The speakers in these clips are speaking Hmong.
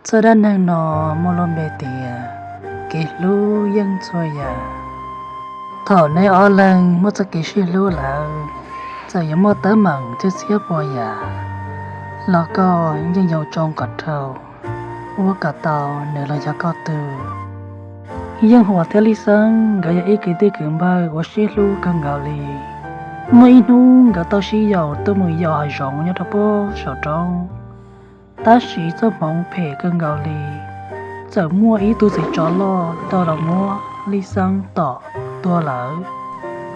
Txoj dab neeg no muaj lub npe tias kev hlub yeej txhua yam. Thaum neb ob leeg muaj txoj kev sib hlub lawm, txawm yuav muaj teeb meem txhiab txhiab puas yam los koj yeej yoo tsoo kom dhau, ua kom tau nws los yog koj tug. Yeej Huam thiab Lij Xeeb nkawd yog ib kwv tij kwv npawg uas sib hlub kawg nkaus li. Muaj ib hnub nkawd tau sib yaum tuaj mus yos hav zoov nyob rau puag saum roob. Tab sis txoj hmoov phem kawg nkaus li, txawm muaj ib tug txiv tsov loj tau los muab Lij Xeeb tom tua lawm.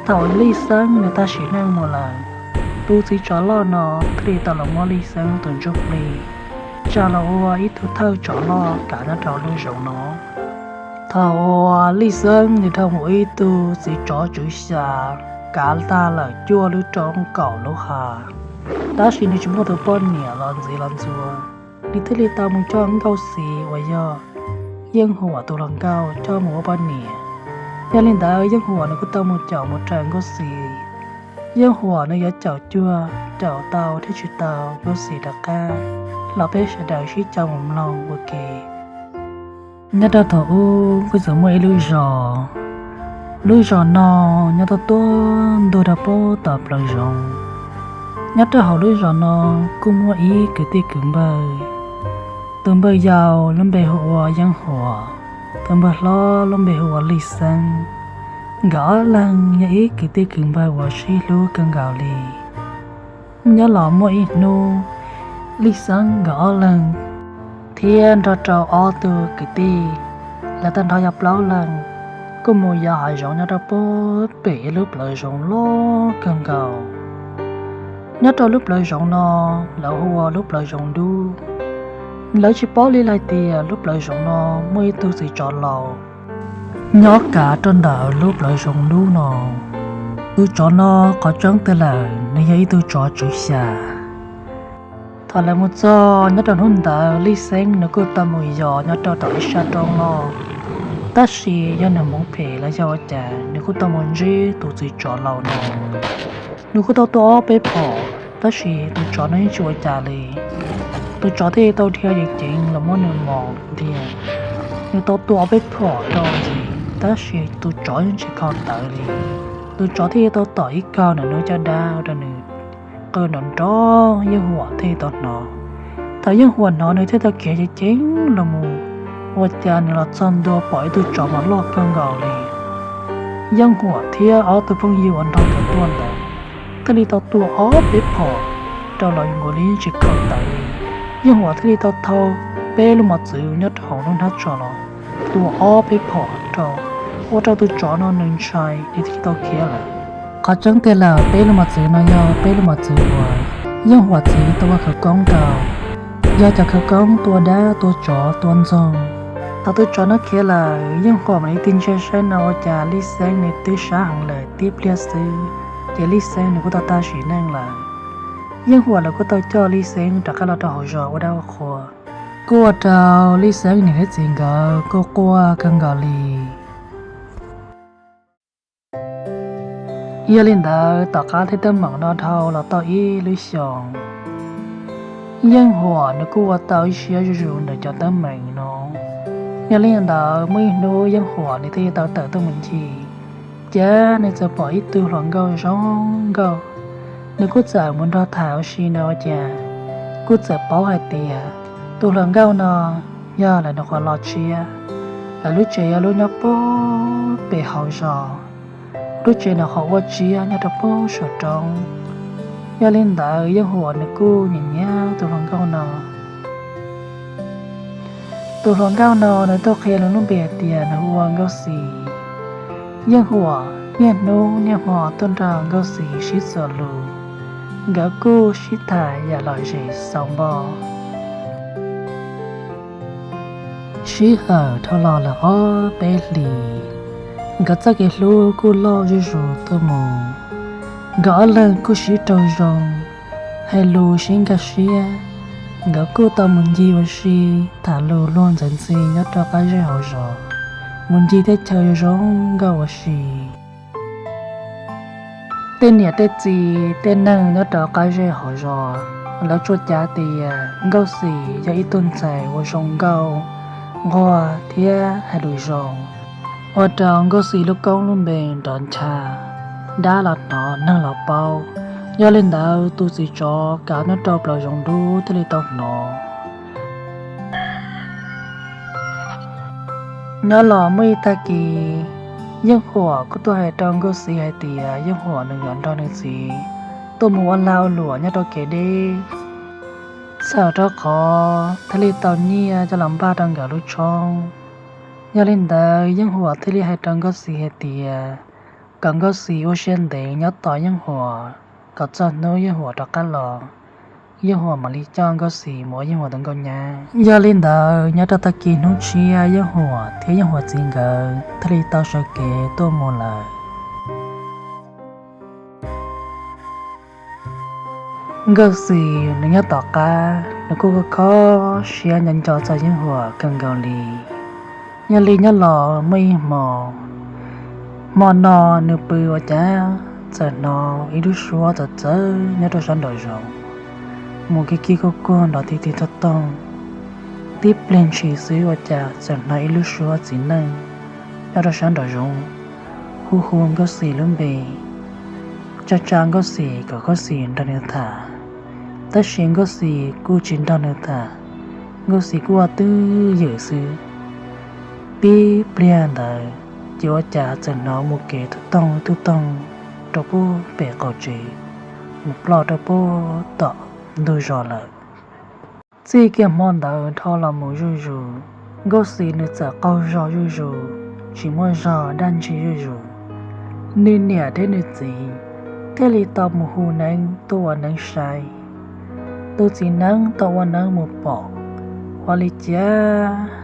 Thaum Lij Xeeb nws tag sim neej mus lawm, tus txiv tsov loj no thiaj li tau los muab Lij Xeeb tus ntsuj plig tsa los ua ib tug thawj tsov loj kav nyob rau lub zoov no. Thaum uas Lij Xeeb nws dhau mus ib tug txiv tsov tswv xya kav tag lawm cuaj lub roob kaum lub hav, tab sis nws tsis muaj tus poj niam los ntxiv los ntxuav, nws thiaj li tau mus coj Nkauj Xis uas yog Yeej Huam tus hluas nkauj coj mus ua poj niam. Yog li ntawd Yeej Huam nws kuj tau mus caum mus raws Nkauj Xis. Yeej Huam nws yuav caum cuag caum tau thiab tsis tau, Nkauj Xis rov qab los peb sawv daws sib caum mus mloog ua ke. Nyob rau thaum ub kuj txawm muaj ib lub zos. Lub zos no nyob tuaj tuaj ntuj rau puag tom plawv zoov. Nyob rau hauv lub zos no kuj muaj ib kwv tij kwv npawg. Tus npawg yau lub npe hu ua Yeej Huam, tus npawg hlob lub npe hu ua Lij Xeeb. Nkawd ob leeg yog ib kwv tij kwv npawg uas sib hlub kawg nkaus li. Nyob los muaj ib hnub, Lij Xeeb nkawd ob leeg thiab nrog rau ob tug kwv tij, lawv tag nrho yog plaub leeg, kuj mus yos hav zoov nyob rau puag pem ib lub plawv zoov loj kawg nkaus. Nyob rau lub plawv zoov no, lawv hu ua lub plawv zoov dub. Lawv tsis paub li hais tias lub plawv zoov no muaj ib tug txiv tsov laus nyob kav rau ntawm lub plawv zoov dub no. Tus tsov no qhov tseeb tiag lawm nws yog ib tug tsov tswv xya. Thaum lawv mus txog nyob rau hnub ntawd Lij Xeeb nws kuj tau mus yos nyob rau tom ib sab roob loj, tab sis yog nws hmoov phem los yog ua cas nws kuj tau mus ntsib tus txiv tsov laus no. Nws kuj tau tua ob peb phom, tab sis tus tsov no yeej tsis ua cas li. Tus tsov thiaj li tau dhia ceev ceev los muab nws mos ntiag. Nws tau tua ob peb phom rau ntxiv, tab sis tus tsov yeej tsis kho tawv li. Tus tsov thiaj li tau tom ib kaug nws caj dab rau nws, qw nrov nrov, Yeej Huam thiaj li tau hnov. Thaum Yeej Huam hnov nws thiaj tau khiav ceev ceev los mus, ua cas nws los txog ntua pom ib tug tsov mas loj kawg nkaus li. Yeej Huam thiab ob tug phooj ywg uas nrog nkawd tuaj ntawd thiaj li tau tua ob peb phom rau los nkaus li yeej tsis kho tawv li. Yeej Huam thiaj li tau thau peb lub mos txwv nyob rau hauv lub hnab tso los tua ob peb phom rau, ua rau tus tsov no nws ntshai nws thiaj li tau khiav lawm. Qhov tseeb tiag lawm peb lub mos txwv no yog peb lub mos txwv uas Yeej Huam txiv tau ua khawv koob rau, yog cov khawv koob tua dab tua tsov tua ntxoog. Thaum tus tsov no khiav lawm, Yeej Huam mam li tig ntsia saib no ua cas Lij Xeeb nws twb sab heev lawm tib pliag xwb, ces Lij Xeeb nws kuj tau tag sim neej lawm. Yeej Huam lawv kuj tau coj Lij Xeeb rov qab los rau hauv zos ua dab ua qhua, kuj ua rau Lij Xeeb niam thiab txiv nkawd kuj quaj kawg nkaus li. Yog li ntawd tom qab tej teeb meem no dhau los tau ib lub xyoos, Yeej Huam nws kuj ua tau ib siab zuj zus ntawm cov teeb meem no. Yog li ntawd muaj ib hnub Yeej Huam nws thiaj li tau tawm tuaj mus ncig, ces nws txawm pom ib tug hluas nkauj zoo nkauj. Nws kuj txawm mus nrog tham ua si no ua cas, kuj txawm paub hais tias tus hluas nkauj no yog lawv nyuam qhuav los tshiab. Lawv lub tsev yog lub nyob puag pem hauv zos, lub tsev nyuam qhuav ua tsiab nyob rau puag saum roob. Yog li ntawd Yeej Huam nws kuj nyiam nyiam tus hluas nkauj no. Tus hluas nkauj no nws tuaj qhia nws lub npe hais tias nws hu ua Nkauj Xis. Yeej Huam niaj hnub niaj hmo tuaj nrog Nkauj Xis sib txuas lus, nkawd kuj sib tham yam lom zem xaus npo. Sij hawm dhau los lawm ob peb hlis, nkawd txoj kev hlub kuj loj zuj zus tuaj mus. Nkawd ob leeg kuj sib raug zoo, hais lus sib nkag siab. Nkawd kuj tau mus ncig ua si, tham lus luag ntxhi ntxhi nyob rau qab zej hauv zos, mus ncig tej chaw zoo nkauj ua si. Tej niam tej txiv tej neeg nyob rau qab zej hauv zos, Lawv tsuas cav tias Nkauj Xis yog ib tug ntxhais uas zoo nkauj, nquag thiab hais lus zoo, ua rau Nkauj Xis lub koob lub npe nrov ncha, dab los hnov neeg los paub. Yog li ntawd tus txiv tsov kav nyob rau plaws zoov dub thiaj li tau hnov. Nyob los muaj ib tag kis, Yeej Huam kuj tuaj hais rau Nkauj Xis hais tias Yeej Huam nws yuav nrog nws txiv tuaj mus ua lag ua luam nyob rau kev deb, txhawm rau qhov thiaj li tau nyiaj coj los npaj rau nkawd lub tshoob. Yog li ntawd Yeej Huam thiaj li hais rau Nkauj Xis hais tias kom Nkauj Xis ua siab ntev nyob tos Yeej Huam, kom txog hnub Yeej Huam rov qab los, Yeej Huam mam li coj Nkauj Xis mus ua Yeej Huam tus nkauj nyab. Yog li ntawd nyob rau tag kis hnub tshiab Yeej Huam thiab Yeej Huam txiv nkawd thiaj li tau sawv kev tuaj mus lawm. Nkauj Xis nws nyob tom qab nws kuj kho siab nco nco txog Yeej Huam kawg nkaus li. Yog li nyob los muaj ib hmo, hmo no nws pw ua cas txawm hnov ib lub suab txawv txawv nyob rau sab nraum zoov, mus kig kig kuj kuag nrov tig tig toog toog. Tib pliag ntshis xwb ua cas txawm hnov ib lub suab txiv neej nyob rau sab nraum zoov hu hu Nkauj Xis lub npe, tsa tsa Nkauj Xis kom Nkauj Xis nrog nws tham. Tab sis Nkauj Xis kuj tsis nrog nws tham, Nkauj Xis kuj ua twj ywm xwb. Tib pliag ntawd ces ua cas txawm hnov mus kev tub toog tub toog rau puag pem qaum tsev, mus ploj rau puag tom ntug zos lawm. Txij kiag hmo ntawd dhau los mus zuj zus, Nkauj Xis nws txawm qaug zog zuj zus, tsis muaj zog dab ntsi zuj zus. Nws niam thiab nws txiv thiaj li tau mus hu neeb tuaj ua neeb saib. Tus txiv neeb tau ua neeb mus pom, ua li cas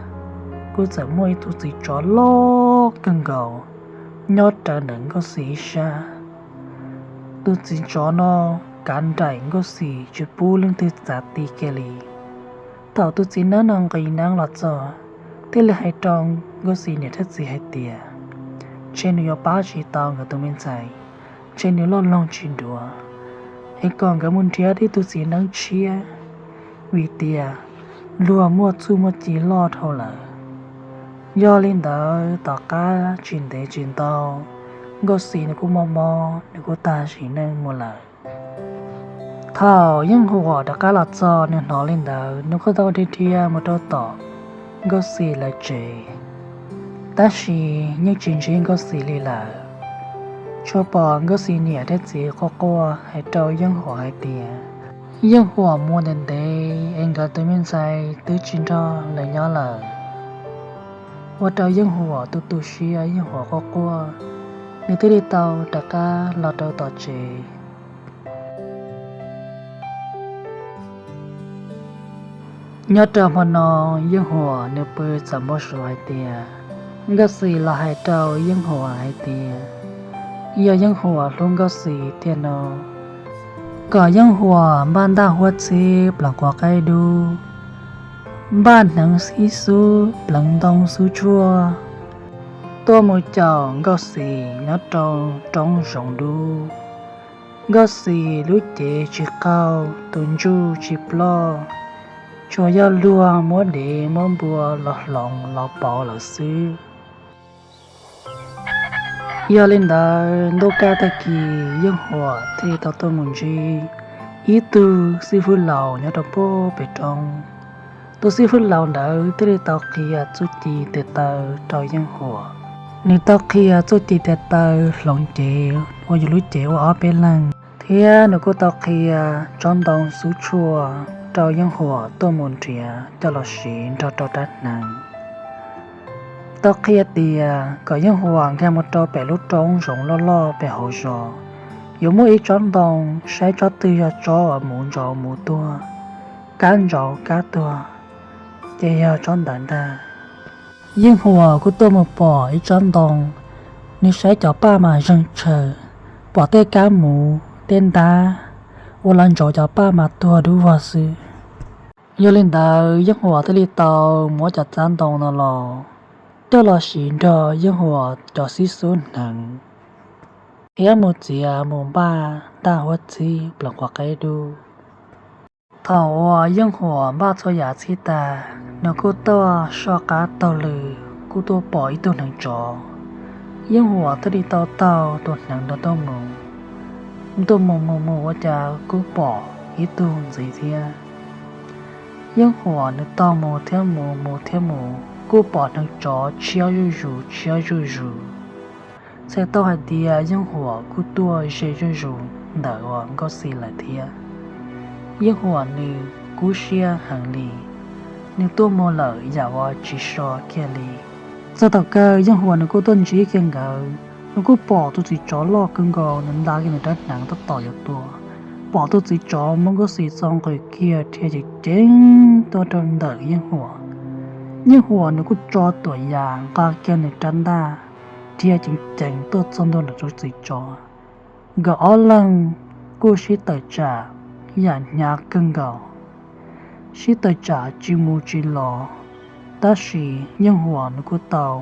kuj txawm muaj ib tug txiv tsov loj kawg nkaus nyob rawv ntawm Nkauj Xis ib sab. Tus txiv tsov no kav nraim Nkauj Xis tsis pub leej twg txav ti kiag li. Thaum tus txiv neeb no nqis neeb los txog, thiaj li hais rau Nkauj Xis niam thiab txiv hais tias, ntshe nws yuav pab tsis tau nkawd tus me ntxhais, ntshe nws loj loog tsis duav, es kom nkawd mus nrhiav ib tug txiv neeb tshiab, vim tias luag muaj txuj muaj ci loj dhau lawm. Yog li ntawd tom qab tsis ntev tsis ntau, Nkauj Xis nws kuj mob mob, nws kuj tag sim neej mus lawm. Thaum Yeej Huam rov qab los txog, nws hnov li ntawd nws kuj tau dhia dhia mus rau tom Nkauj Xis lawv tsev, tab sis yeej tsis ntsib Nkauj Xis li lawm. Tsuas pom Nkauj Xis niam thiab txiv quaj quaj hais rau Yeej Huam hais tias, Yeej Huam mus ntev ntev es nkawd tus me ntxhais twb tsis nrog lawv nyob lawm. Ua rau Yeej Huam tu tu siab, Yeej Huam quaj quaj, nws thiaj li tau rov qab los rau tom tsev. Nyob rau hmo no, Yeej Huam nws pw txawm npau suav hais tias, Nkauj Xis los hais rau Yeej Huam hais tias, yog Yeej Huam hlub Nkauj Xis tiag no, kom Yeej Huam npaj ntaj huab txhib pleev quav qaib dub, npaj hneev xib xub pleev ntoo xub tshuaj, tuaj mus caum Nkauj Xis nyob rau roob zoov dub. Nkauj Xis lub cev tsis qaug, tus ntsuj tsis ploj, tsuas yog luag muab dev muab npua los hloov los pauv lawm xwb. Yog li ntawd, ntuj kaj tag kis, Yeej Huam thiaj li tau tuaj mus ntsib ib tug xib fwb laus nyob rau puag pem roob. Tus xib fwb laus ntawd thiaj li tau qhia txuj ci tes taw rau Yeej Huam. Nws tau qhia txuj ci tes taw hloov cev uas yus lub cev ua ob peb leeg, thiab nws kuj tau qhia tsob ntoo xub tshuaj rau Yeej Huam tuaj mus nrhiav coj los siv nrog rau rab hneev. Tau qhia tias kom Yeej Huam nkag mus rau pem lub roob zoov loj loj pem hauv zos, yuav muaj ib tsob ntoo, saib tsob twg yog tsob uas muv ntsos muv tuag, kab ntsos kab tuag, ces yog tsob ntawd ntag. Yeej Huam kuj tuaj mus pom ib tsob ntoo, nws saib cov paj mas zeeg tshaws, pom tej kab muv tej ntab uas los ntsos cov paj mas tuag dub vog xwb. Yog li ntawd, Yeej Huam thiaj li tau muab cov txab ntoo no los coj los siv nrog Yeej Huam cov xib xub hneev, thiab mus txiav mus npaj ntaj huab txhib pleev quav qaib dub. Thaum uas Yeej Huam npaj txhua yam txhij tag, nws kuj tuaj soj qab taug lw, kuj tuaj pom ib tug hneev tsov. Yeej Huam thiaj li tau taug tus hneev ntawd tuaj mus. Tuaj mus mus mus ua cas kuj pom ib tug ntxiv thiab. Yeej Huam nws taug mus thiab mus mus thiab mus, kuj pom hneev tsov tshiab zuj zus tshiab zuj zus. Txhais tau hais tias Yeej Huam kuj tuaj ze zuj zus ntawm uas Nkauj Xis lawm thiab. Yeej Huam nws kub siab heev li, nws tuaj mus lawm yam uas tsis so kiag li. Txog thaum kawg Yeej Huam nws kuj tuaj ntsib kiag nkawd, nws kuj pom tus txiv tsov loj kawg nkaus, nws nta kiag nws rab hneev tab tom yuav tua. Pom tus txiv tsov muab Nkauj Xis txo nqis kiag dhia ceev ceev tuaj rau ntawm Yeej Huam. Yeej Huam nws kuj tso tuam yas nqa kiag nws rab ntaj, dhia ceev ceev tuaj txog ntua ntawm tus txiv tsov. Nkawd ob leeg kuj sib tawm tsam yam hnyav kawg nkaus, sib tawm tsam tsis mus tsis los. Tab sis Yeej Huam nws kuj tau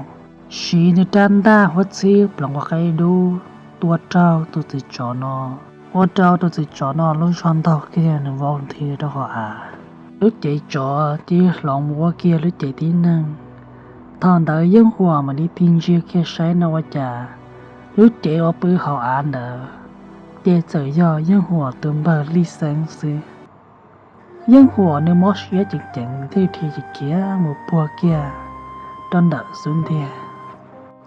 siv nws rab ntaj huab txhib pleev ua qeb dub, tua raug tus txiv tsov no, ua rau tus txiv tsov no lub zog ntaug kiag nws vau nthi rau hauv av. Lub cev tsov cia li hloov mus ua kiag lub cev tib neeg. Thaum ntawd Yeej Huam mam li tig ntsia kiag saib no ua cas lub cev uas pw hauv av ntawd ces txawm yog Yeej Huam tus npawg Lij Xeeb xwb. Yeej Huam nws mob siab ceev ceev thiaj dhia khiav mus puag kiag rau ntawm xub ntiag.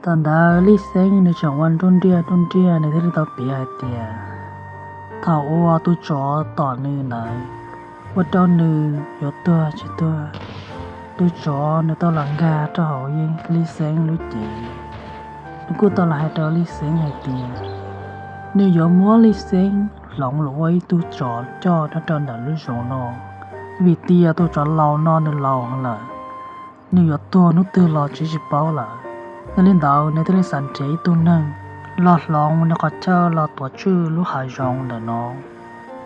Thaum ntawd Lij Xeeb nws tseem ua nruj nriaj nruj nriaj, nws thiaj li tau piav hais tias thaum uas tus tsov tom nws ntawd, ua rau nws yuav tuag tsis tuag, tus tsov nws tau los nkag rau hauv Lij Xeeb lub cev. Nws kuj tau los hais rau Lij Xeeb hais tias nws yuav muab Lij Xeeb hloov los ua ib tug tsov coj nyob rau ntawm lub zoov no, vim tias tus tsov laus no nws laus lawm, nws yuav tuag hnub twg los tsis tsis paub lawm. Yog li ntawd nws thiaj li xav nrhiav ib tug neeg los hloov nws qhov chaw los tuav tswj lub hav zoov ntawm no.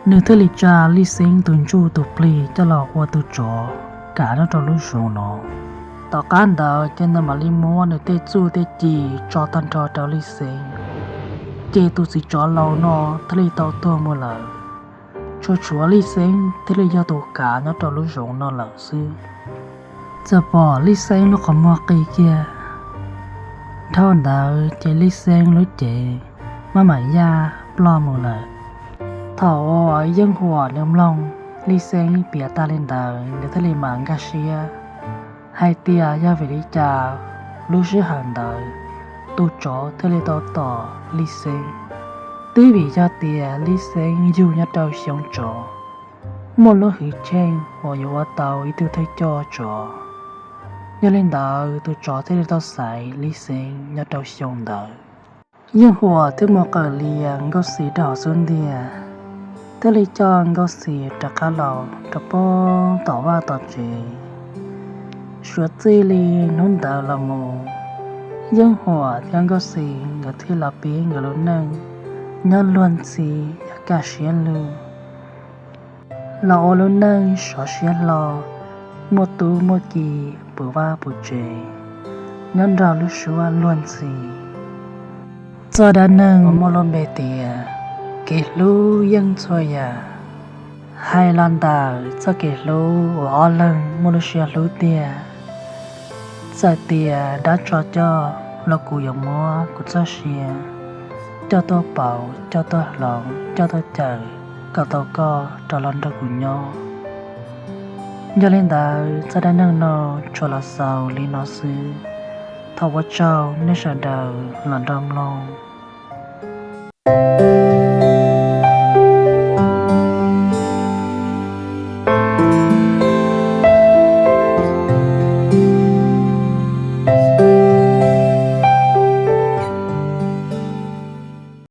Nws thiaj li tsa Lij Xeeb tus ntsuj tus plig coj los ua tus tsov kav nyob rau lub zoov no. Tom qab ntawd ces nws mam li muab nws tej txuj tej ci tso tag nrho rau Lij Xeeb, ces tus txiv tsov laus no thiaj li tau tuag mus lawm. Tsuas tshuav Lij Xeeb thiaj li yog tus kav nyob rau lub zoov no lawm xwb. Txawm pom Lij Xeeb lub qhov muag qi kiag, dhau ntawd ces Lij Xeeb lub cev maj mam yaj ploj mus lawm. Thaum uas Yeej Huam nws mloog Lij Xeeb piav tag li ntawd nws thiaj li mam nkag siab hais tias yog vim li cas lub sij hawm ntawd tus tsov thiaj li tau tom Lij Xeeb. Twb vim yog tias Lij Xeeb yug nyob rau xyoo tsov, muaj lub hwj chim uas yuav ua tau ib tug thawj coj tsov. Yog li ntawd tus tsov thiaj li tau xaiv Lij Xeeb nyob rau xyoo ntawd. Yeej Huam thiaj mus qawm lias Nkauj Xis rau hauv xub ntiag, thiaj li coj Nkauj Xis rov qab los rau pem tom vaj tom tsev. Suav txij li hnub ntawd los mus, Yeej Huam thiab Nkauj Xis nkawd thiaj los pib nkawd lub neej nyob luag ntxhi yog kaj siab lug, los ua lub neej sov siab hlo, muaj tub muaj ki, puv vaj puv tsev, nyob nrog lub suab luag ntxhi. Txoj dab neeg uas muaj lub npe tias kev hlub yeej txhua yam, hais los ntawm txoj kev hlub uas ob leeg muaj lub siab hlub tiag. Txawm tias dab tsov coj los kuv yuav muab kuv txoj sia coj tuaj pauv, coj tuaj hloov, coj tuaj cawm kom tau koj rov los nrog kuv nyob. Yog li ntawd txoj dab neeg no tsuas los xaus li no xwb. Thov ua tsaug nej sawv daws los nrog mloog.